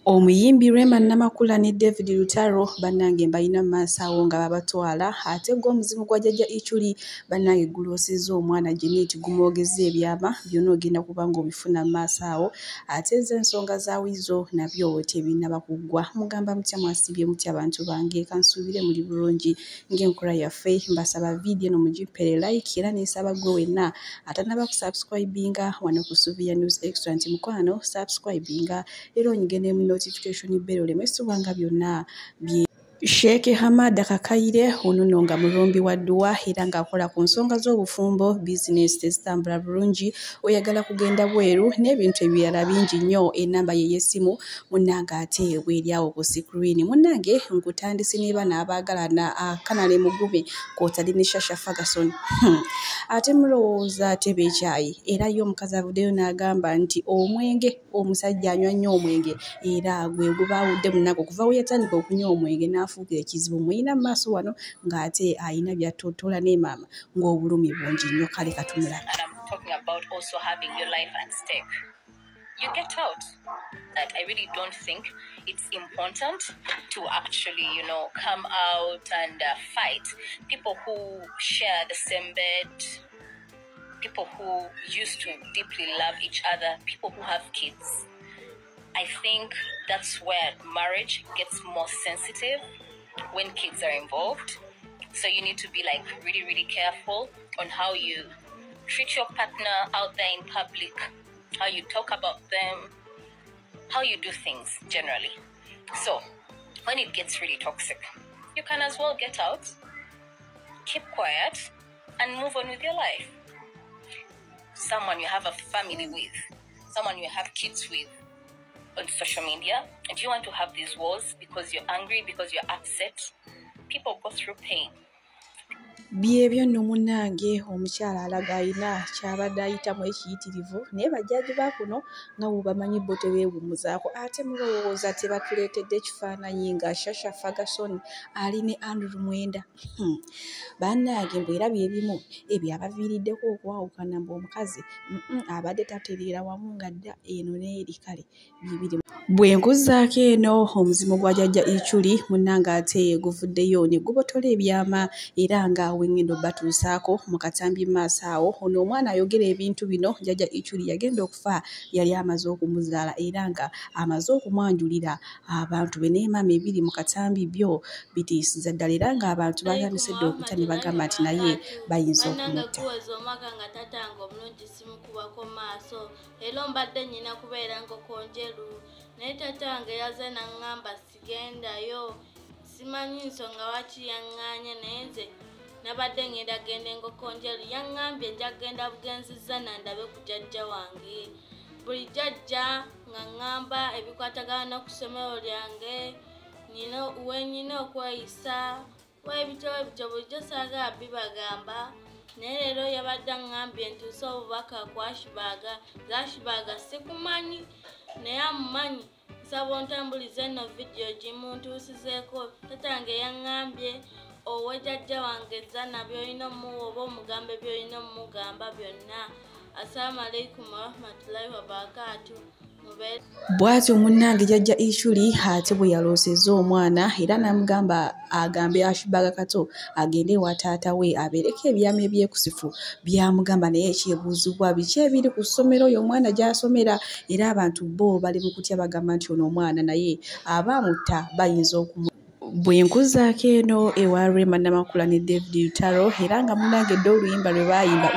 Omuyimbi Rema Namakula ne David Lutalo bannange mbalina mu maaso awo nga babatwala, ate gwo omuzimu gwa Jjajja Ichuli bannange guloosezza omwana Janet gumwogezza ebyama byonna ogenda kuba ng'obifuna mu maaso awo, ate zo ensonga za Weasel nabyo tebinnaba kuggwa. Mugamba mutya, mwasiibye mutya abantu bange? Kansuubire muli bulungi ng'enkola yaffe. Mbasaba vidiyo eno mugimpere like, era neesaba ggwe wenna atannaba kusubscribinga wano ku Suvia News Extra nti mukwano subscribinga era onyige ne mu notification bell oleme subwanga byonna bye. Sheikh Hamada Kakaire ono nno nga mulumbi wa dduwa era ng'akola ku nsonga z'obufumbo, bizinesi tezitambula bulungi, oyagala kugenda bweru n'ebintu ebirala bingi nnyo. Ennamba ye y'essimu munnange ate bw'eri awo ku sikiriini. Munnange nkutandise ne bano abaagalana Akanale Mugume kw'otali ne Shasha Ferguson. Ate mulowooza tebeekyaye, era ye omukazi avuddeyo n'agamba nti omwenge, omusajja anywa nnyo omwenge era gwe gubaawudde munnange okuva we yatandika okunywa omwenge n'afuuka ekizibu. Muyina mu maaso wano ng'ate ayina by'attottola ne maama ng'obulumi bungi nnyo. Kale katumulabe. And I'm talking about also having your life at stake. You get out. That I really don't think it's important to actually, come out and fight people who share the same bed, people who used to deeply love each other, people who have kids. I think that's where marriage gets more sensitive when kids are involved. So you need to be like really, really careful on how you treat your partner out there in public, how you talk about them, how you do things generally. So when it gets really toxic, you can as well get out, keep quiet, and move on with your life. Someone you have a family with, someone you have kids with on social media, and you want to have these wars because you're angry, because you're upset. People go through pain. Byebyo nno munnange, omukyala alaga ayina ky'abadde ayitamu ekiyitirivu, naye bajjajja ba kuno nga bw'obamanyi bo tebeewummuzaako. Ate mulowooza tebatuleetedde ekifaananyi nga Shasha Ferguson ali ne Andrew Mwenda? Bannange mbu era bye bimu ebyabaviiriddeko okwawukana, mbu omukazi abadde tatereera wamu ng'adda eno n'eri. Kale bibiri. Bwe nkuzzaako eno omuzimu gwa Jjajja Ichuli munnange ate guvuddeyo ne gubotola ebyama, era nga wengendo batuusaako mu katambi mu maaso awo. Ono omwana ayogera ebintu bino, Jjajja Ichuli yagenda okufa yali amaze okumuzaala era nga amaze okumwanjulira abantu be, naye maama ebiri mu katambi byo bitiisiza ddala, era ng'abantu batandise dda okutya ne bagamba nti naye bayinza Bannange, okumutta. Guweza omwaka nga tatange omulungi simukubako maaso. Leero mbadde nnyina kubeera nkoko njeru, naye tatange yaze naŋŋamba sigendayo. Simanyi nsonga lwaki yaŋŋaanye, naye nze nabadde ŋŋenda genda enkoko njeru. Yaŋŋambye nja kgenda bugenzizza nandabe ku jjajja wange. Buli jjajja nga ŋŋamba ebikwatagana n'oku ssomero lyange, nina we nnyina okweyisa, webityo webityo, bulijjo saagala bibagamba, naye leero yabadde aŋŋambye ntuuse obubaka ku Ashbaga. Ashbaga sikumanyi, naye amumanyi, nsaba ontambulize eno vidiyo gimuntuusizeeko. Tatange yaŋŋambye owe jjajja wange Zana by'olina omuwa oba omugambe by'olina omugamba byonna. Assalaamu alaikum warahmatullahi wabarakaatu. Mubeere. Bw'atyo munnange Jjajja Ichuli ate bwe yaloosezza omwana era n'amugamba agambe Ashbaga Kato agende ewa taata we abeereko ebyama ebyekusifu by'amugamba, naye ekyebuuzibwa biki ebiri ku ssomero oyo omwana gy'asomera? Era abantu bo bali mu kutya, bagamba nti ono omwana naye aba amutta bayinza okumu. Bwe nkuzzaako eno ewa Rema Namakula ne David Lutalo, era nga munnange dda oluyimba lwe baayimba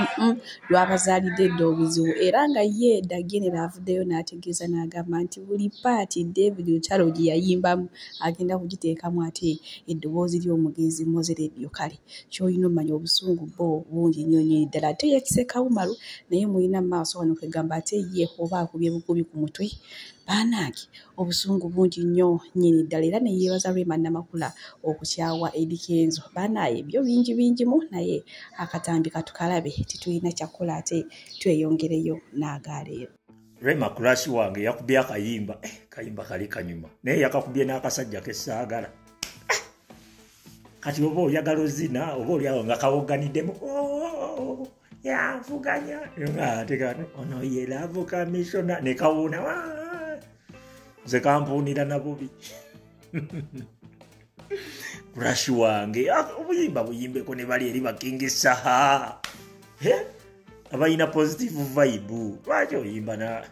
lwabazaalidde dda obuzibu, era nga ye Dagenera avuddeyo n'ategeeza n'agamba nti buli part David Lutalo gye yayimbamu agenda kugiteekamu ate eddoboozi ly'omugenzi Mowzey Radio. Kale ky'olina omanya obusungu bbo bungi nnyo nnyini ddala. Ate ye Kiseka Umaru naye muyina mu maaso wano kwegamba ate ye oba akubye bukubi ku mutwe. Bannange, obusungu bungi nnyo nnyini ddala, era ne yeebaza Rema Namakula okukyawa Eddy Kenzo. Bannaaye byo bingi bingimu, naye akatambi katukalabe, tetulina kyakukola ate tweyongereyo n'agaleero. Rema crush wange yakubye akayimba, kayimba kali kanyuma, naye yakakubye n'akasajja kesaagala. Kati oba oyagala ozina oba oliawo nga kawoganiddemu, oh, yanvuganya nga ate ono ye love commissioner ne kawuuna. Nze kampuunira na bubi. Crush wange obuyimba buyimbeko ne bali eri bakingisa. Abalina positive vibe. Lwaki oyimba na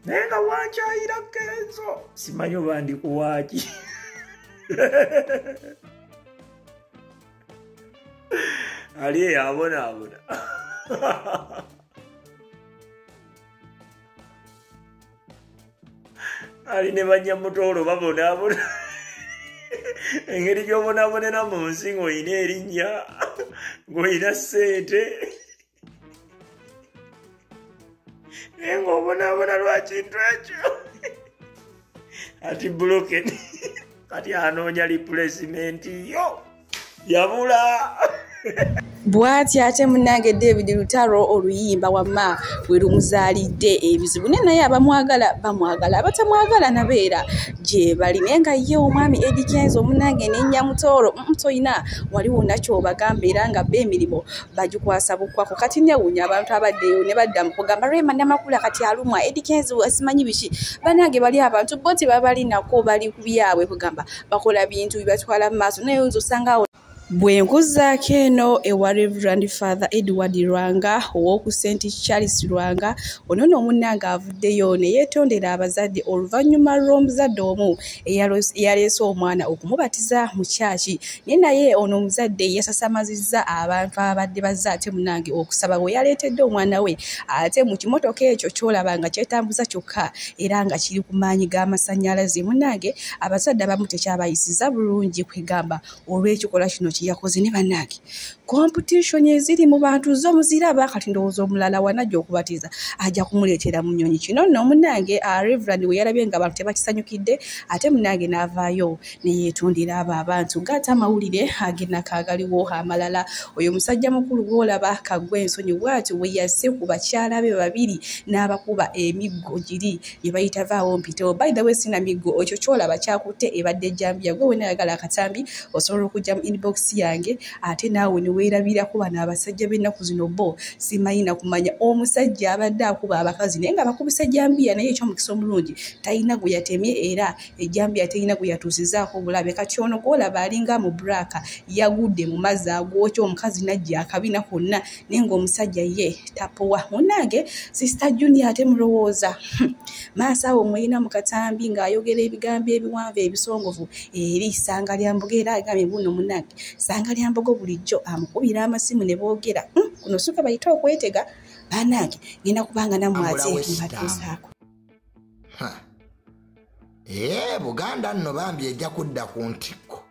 naye nga wankyayira Kenzo, simanyi oba ndi kuwaaki. Ali eyo abonaabona. Ali ne banyamutoolo babonaabona. Engeri gy'obonaabonera mu nsi ng'olina erinnya, ng'olina ssente, naye ng'obonaabona lwa kintu ekyo. Ati broken. Kati anoonya replacement yo yabula. Bw'ati ate munnange David Lutalo oluyimba wamma bwe lumuzaalidde ebizibu, naye naye abamwagala bamwagala, abatamwagala nabeera gye bali. Naye nga ye omwami Eddy Kenzo munnange ne Nyamutoolo toyina waliwo nakyobagamba, era nga bo emirimu bagikwasa bukwako. Kati newuunya abantu abaddeyo ne badda mu kugamba Rema Namakula kati alumwa Eddy Kenzo asimanyi biki. Bannange bali abantu bo tebabalinako, bali ku byabwe, kugamba bakola bintu bibatwala mu maaso. Naye oyinza osanga bwe nkuzaako eno ewa Reverend Father Edward Lwanga ow'oku St. Charles Lwanga, ono nno munnange avuddeyo ne yeetondera abazadde oluvannyuma lw'omuzadde omu eyaleese omwana okumubatiza mu kyaki. Naye naye ono omuzadde yasasamazizza abantu abadde bazze ate munnange okusaba bwe yaleetedde omwana we ate mu kimotoka ekyo ky'olaba nga kyetambuza kyokka era nga kiri ku maanyi g'amasannyalaze. Munnange abazadde abamu tekyabayisiza bulungi kwegamba olw'ekikolwa kino yakoze. Ne bannange competition eziri mu bantu zo muziraba. Kati ndowooza omulala wanajja okubatiza ajja kumuleetera mu nnyonyi. Kino nno munnange Reverend we yalabye nga abantu tebakisanyukidde, ate munnange n'avaayo ne yeetondera abo abantu. Ng'ate amawulire ag'ennaka agaliwo amalala, oyo musajja mukulu gw'olaba Kaggwa ensonyi bw'atyo bwe yasse ku bakyala be babiri n'abakuba emiggo giri gye bayita vaawo mpitewo. By the way, sina miggo, ekyo ky'olaba kyakutte ebadde ejjambiya. Gwe wenna ayagala akatambi osobola okujja mu inbox yange ate naawe ne weerabirako bano abasajja b'ennaku zino bo simanyi na kumanya. Omusajja abadde akuba abakazi naye nga bakubisa ejjambiya, naye eky'omukisa omulungi talina gwe yatemye era ejjambiya terina gwe yatuusizaako obulabe. Kati ono gw'olaba alinga mu buraka yagudde mu mazzi agwokya, omukazi n'ajja akabina konna, naye ng'omusajja ye tapowa. Munnange Sister Junior ate mulowooza maaso awo mweyina mu katambi ng'ayogera ebigambo ebiwanvu ebisongovu eri Ssanga lya Mbogo, era agambye buno munnange Ssanga lya Mbogo bulijjo amukubira amasimu ne boogera. Kuno suka bayita okwetega. Bannange ngenda kubanga nammwe ate mbatuusaako. Buganda nno bambi ejja kudda ku ntikko.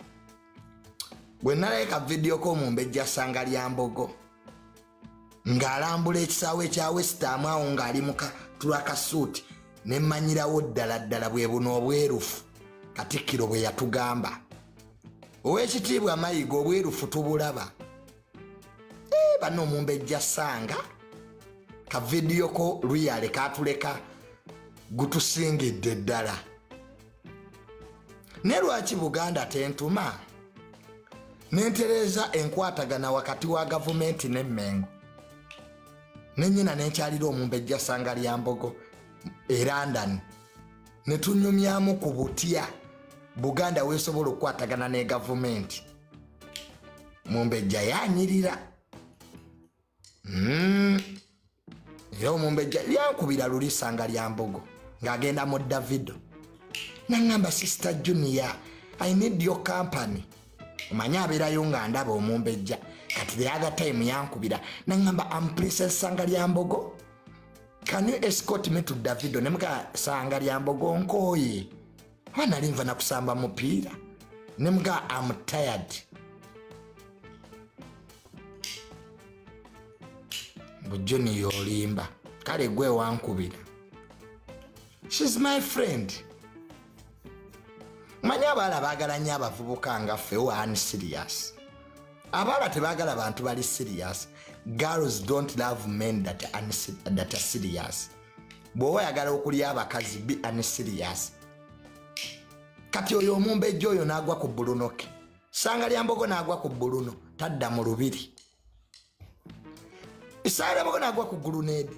Bwe nalabye vidiyo k'omumbejja Ssanga lya Mbogo ng'alambula ekisaawe ekya West Ham awo ng'ali mu katulakasuuti, ne mmanyirawo ddala ddala bwe buno obwerufu Katikkiro bwe yatugamba. Ow'ekitiibwa Mayiga obwerufu tubulaba. Bano omumbejja Ssanga ka vidiyo ko luyale katuleka gutusingidde ddala. Ne lwaki Buganda tentuma nentereza enkwatagana wakati wa gavumenti n'Emmengo, nennyina nenkyalira omumbejja Ssanga lya Mbogo e London ne tunyumyamu ku butya Buganda weesobola okukwatagana ne gavumenti. Mumbejja yanyirira. Era omumbejja yankubira luli Ssanga lya Mbogo ng'agenda mu Davido, naŋŋamba Sister Junior, I need your company. Omanyi abeerayo nga ndaba omumbejja. Kati the other time yankubira naŋŋamba am Princess Ssanga lya Mbogo, can you escort me to Davido? Ne muga Ssanga lya Mbogo nkooye, oba nali nva na kusamba mupiira. Ne muga am tired. Junior olimba, kale gwe wankubira. She's my friend. Manyi abaala baagala nnyo abavubuka nga ffe who are unserious. Abaala tebaagala bantu bali serious. Girls don't love men that are serious. Bw'oba oyagala okulya abakazi, be unserious. Kati oyo omumbejja oyo n'agwa ku Bruno ke. Ssanga lya Mbogo n'agwa ku Bruno, tadda mu lubiri. Ssanga lya Mbogo n'agwa ku Grenade.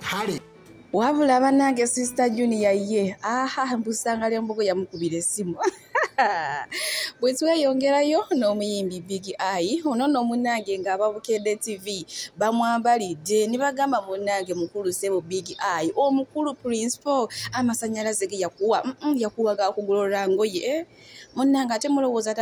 Hale. Wabula bannange Sister Junior ye aha mbusanga ly'embogo yamukubira essimu. Bwe tweyongerayo n'omuyimbi Big Eye ono n'omunnange ng'ababukedde TV bamwambalidde ne bagamba munnange mukulu ssebo Big Eye omukulu principal amasannyalaze ge yakuwa yakuwa gakugolola ngoye munnange ate mulowooza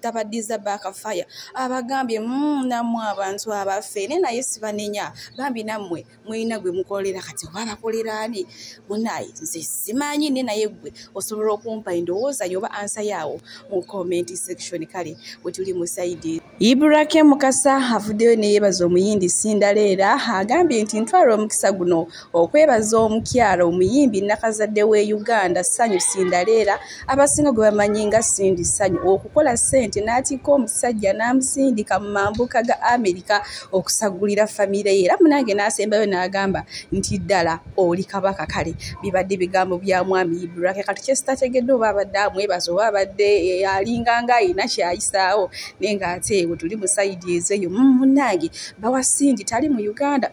tabaddiza backfire abagambye nammwe abantu abaffe ne naye sibanenya bambi nammwe mulina gwe mukolera kati oba bakolera ani munnaye nze simanyi ne naye gwe osobola okumpa endowooza yoba ansa yaawo mu comment section. Kale bwe tuli mu side Ibrahim Mukasa avuddeyo ne yeebaza omuyimbi Cinderella agambye nti ntwala omukisa guno okwebaza omukyala omuyimbi nnakazadde w'e Uganda Sanyu Cinderella abasinga gwe bamanyi nga Cindy Sanyu okukola ssente n'atikka omusajja n'amusindika mu mambuka ga Amerika okusagulira famire ye era munange n'asembayo n'agamba nti ddala oli kabaka. Kale bibadde bigambo bya mwami Ibrahim kati kyesitategedde oba abadde amwebaza oba abadde alinganga ayina kyayisaawo naye ng'ate we tuli mu sayidi ezeeyo munnange bawa Cindy tali mu Uganda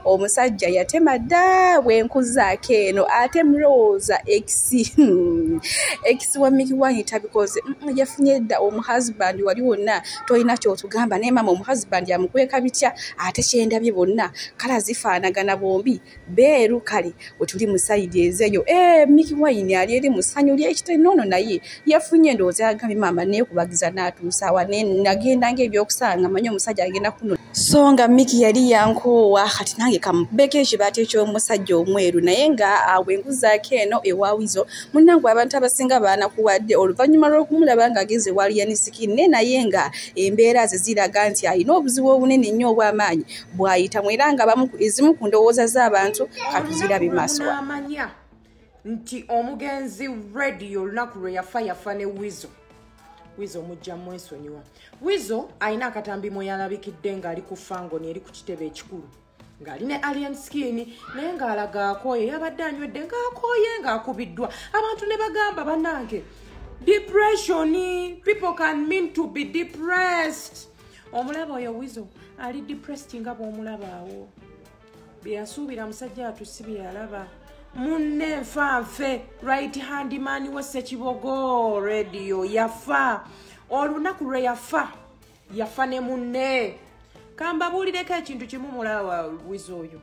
omusajja yatema dda bwenkuzaako eno ate mulowooza ex wa Mickey Wine tabikoze yafunye dda omuhusband wali wonna tolina kyotugamba naye maama omuhusband yamukweka bitya ate kyendabye bonna kala zifaanagana bombi beeru. Kale we tuli mu sayidi ezeeyo Mickey Wine ali eri mu ssanyu ly'ekitenono naye yafunye endowooza yagambye maama neekubagiza n'atuusa awa nagenda ng'ebyokusanga manyi omusajja agenda kuno so nga Mickey yali yankoowa kati nange kamubeko ekibaati eky'omusajja omweru naye nga awenguzaako eno ewa Weasel munnange abantu abasinga baanakuwadde oluvannyuma lw'okumulaba ng'agenze ewa Alien Skin ne naye nga embeera ze ziraga nti alina obuzibu obunene nnyo obw'amaanyi bw'ayitamu era nga ezimu ku ndowooza z'abantu katuzirabe maaso. Amanya nti omugenzi Radio olunaku lwe yafa yafa ne Weasel. Weasel mujja mwesonyiwa. Weasel alina akatambi mwe yalabikidde ng'ali ku Fangoni eri ku kitebe ekikulu ng'ali ne Alien Skin naye ng'alaga akooye yabadde anywedde ng'akooye ng'akubiddwa abantu ne bagamba bannange depression, people can mean to be depressed. Omulaba oyo Weasel ali depressed nga bw'omulaba awo bye yasuubira musajja atusi bye yalaba munne nfanfe right hand man we Ssekibogo Radio yafa olunaku lwe yafa yafa ne munne. Kambabuulireko ekintu kimu mulaba Weasel oyo.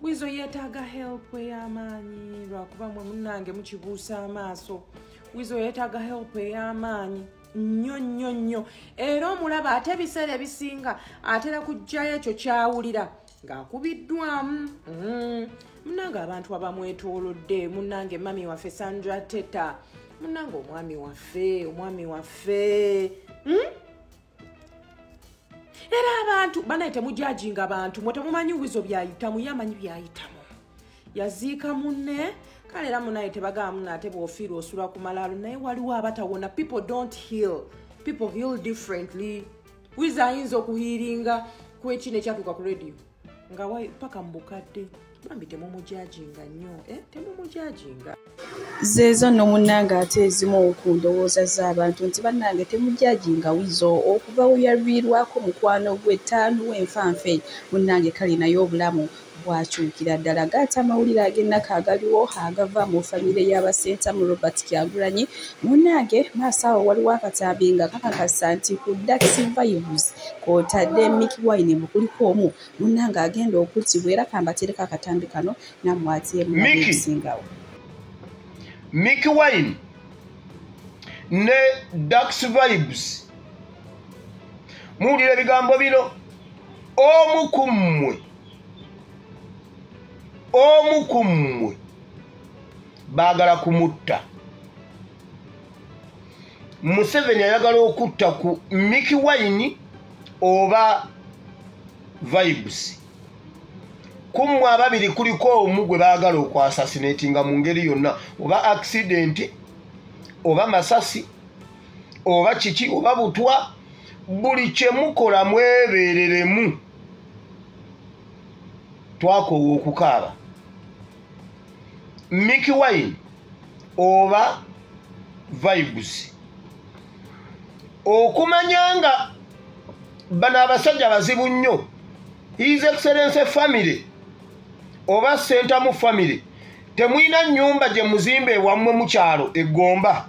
Weasel yeetaaga help ey'amaanyi lwakuba mwe munnange mukibuusa amaaso. Weasel yeetaaga help ey'amaanyi nnyo nnyo nnyo era omulaba ate ebiseera ebisinga atera kuggyayo ekyo kyawulira ng'akubiddwamu. Munnange abantu abamwetoolodde munnange mami waffe Sandra Teta munnange omwami waffe era abantu banaye temujajinga abantu mwe temumanyi Weasel byayitamu yamanyi byayitamu yaziika munne. Kale era munaye tebagamba munne ate bw'ofiirwa osula ku malaalo naye waliwo abatawona. People don't heal, people heal differently. Weasel ayinza okuhiiringa ku ekino ekyatuuka ku radio nga paka mu bukadde. Bambi temumujajinga nnyo temumujajinga. Zeezo nno munnange ate ezimu ku ndowooza z'abantu nti bannange temujajinga Weasel okuva we yaviirwako mukwano gwe ttaano w'enfanfe munnange kale naye obulamu bwakyukira ddala. Gaata amawulire ag'ennaku agaliwo agava mu famire y'abasentamu Robert Kyagulanyi munnange maaso awo waliwo akatambi nga kakakasa nti ku Dax Vibes kw'otadde Mickey Wine mukuliko omu munnange agenda okuttibwa era kambatereko akatambi kano nammwe ate mulabe ebisingawo. Mickey Wine ne Dax Vibes muwulira ebigambo bino omu ku mmwe baagala kumutta. Museveni ayagala okutta ku Mickey Wine oba Vibes. Ku mmwe ababiri kuliko omu gwe baagala okwasasinatinga mu ngeri yonna oba accident oba masasi oba kiki oba butwa buli kye mukola mwebeereremu. Twakoowa okukaaba. Mickey Wine oba Vibes. Okumanya nga bano abasajja bazibu nnyo. His Excellency family oba Sentamu family temulina nnyumba gye muzimba ewammwe mu kyalo egomba.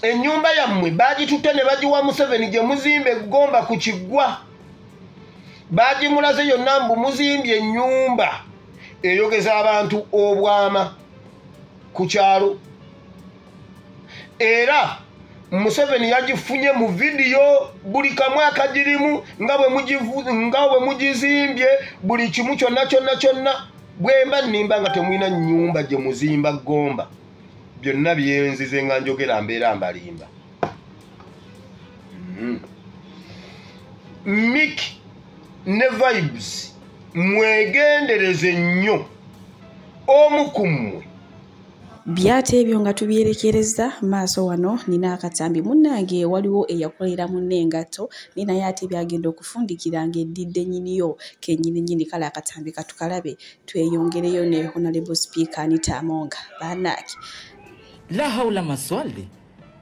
Ennyumba yammwe bagitutte ne bagiwa Museveni gye muzimba egomba ku kiggwa. Bagimulaze yonna mbu muzimbye ennyumba eyogeza abantu obwama ku kyalo. Era Museveni yagifunye mu vidiyo buli kamwe akagirimu nga bwe mugizimbye buli kimu kyonna kyonna kyonna. Bwe mba nnimba nga temulina nnyumba gye muzimba gomba, byonna byenzize nga njogera mbeera mbalimba. Mick ne Vibes mwegendereze nnyo omu ku mmwe. Byate ebyo nga tubyerekereza maaso wano nina akatambi munnange waliwo eyakolera munne engatto ni naye ate byagenda okufundikira ng'eddidde nnyiniyo kennyini nnyini. Kale akatambi katukalabe tweyongereyo ne Honorable Speaker Anita Among bannange. La haula maswali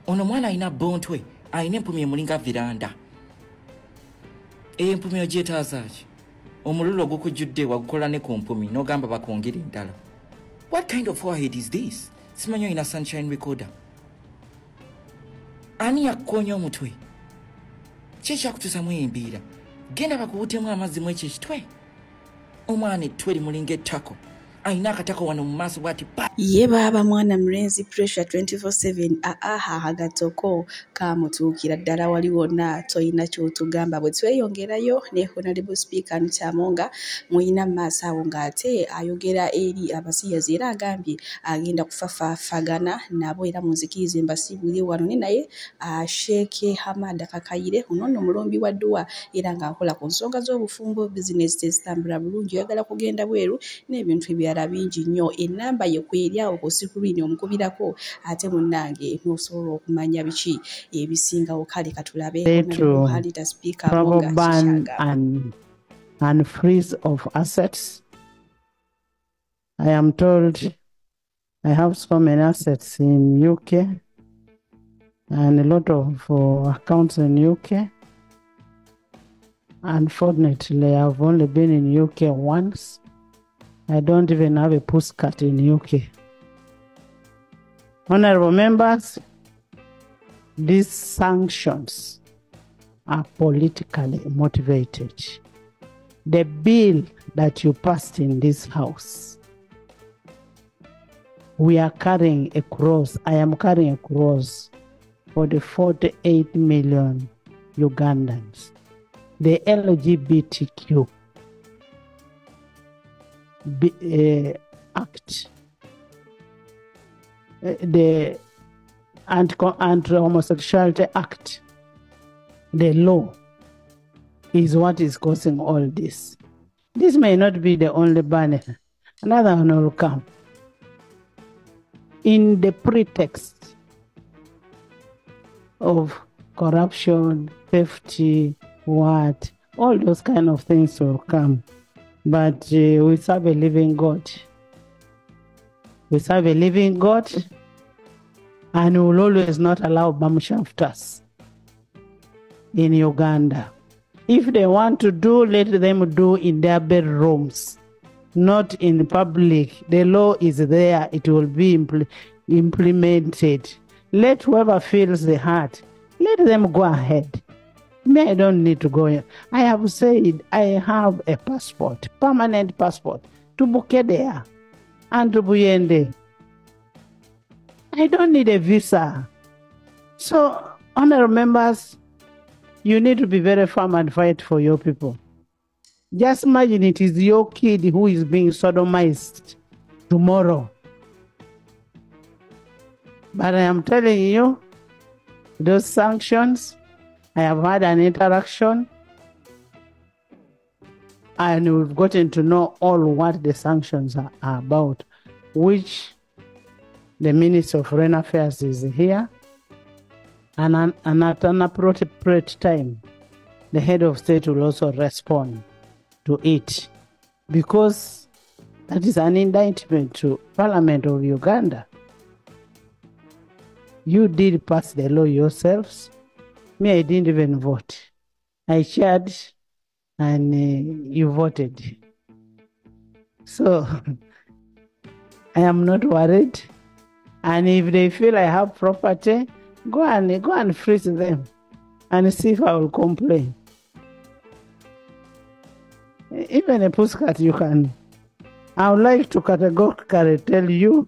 ono mwana alina bontwe alina empumi emulinga viranda. Empumi ogyetaazaaki? Omululu ogukujjudde wagukola ne ku mpumi n'ogamba bakwongere endala. What kind of forehead is this? Simanyi olina sunshine recorder. Ani yakukonya omutwe? Ki ekyakutuusamu embiira? Genda bakuwutemu amazzi mu ekyo ekitwe. Omwana ettwe limulinga ettako. Alina akatako wano mu maaso bw'ati pa. Ye baaba mwana mulenzi pressure 24/7 aha agatoko kamutuukira ddala wali wonna toyina ky'otugamba. Bwe tweyongerayo ne Honorable Speaker Anita Among muyina mu maaso awo ng'ate ayogera eri abasiyazi era agambye agenda kufafaafagana nabo era munzikirize mbasiibule wano ne naye Sheikh Hamad Kakayire ono nno mulombi wa dduwa era ng'akola ku nsonga z'obufumbo, bizinesi tezitambula bulungi, oyagala kugenda bweru n'ebintu ebirala bingi nnyo. Ennamba ye kweri awo ku sikurini omukubirako ate munnange n'osobola okumanya biki ebisingawo. Kale katulabe Honorable Speaker travel ban and freeze of assets. I am told I have so many assets in UK and a lot of accounts in UK. Unfortunately, I've only been in UK once. I don't even have a postcard in UK. Honorable members, these sanctions are politically motivated. The bill that you passed in this house, we are carrying a cross. I am carrying a cross for the 48 million Ugandans. The LGBTQ Act, the Anti-Homosexuality Act, the law is what is causing all this. This may not be the only banner. Another one will come. In the pretext of corruption, theft, what, all those kind of things will come. But we serve a living God. We serve a living God, and we will always not allow bumshafters in Uganda. If they want to do, let them do in their bedrooms, not in public. The law is there. It will be implemented. Let whoever feels the heart, let them go ahead. Me, I don't need to go in. I have said I have a passport, permanent passport, to Bukedea and to Buyende. I don't need a visa. So, honorable members, you need to be very firm and fight for your people. Just imagine it is your kid who is being sodomized tomorrow. But I am telling you, those sanctions, I have had an interaction and we've gotten to know all what the sanctions are about, which the Minister of Foreign Affairs is here. And at an appropriate time, the head of state will also respond to it, because that is an indictment to Parliament of Uganda. You did pass the law yourselves. Me, I didn't even vote. I chaired and you voted. So I am not worried. And if they feel I have property, go and freeze them and see if I will complain. Even a pussycat, you can. I would like to categorically tell you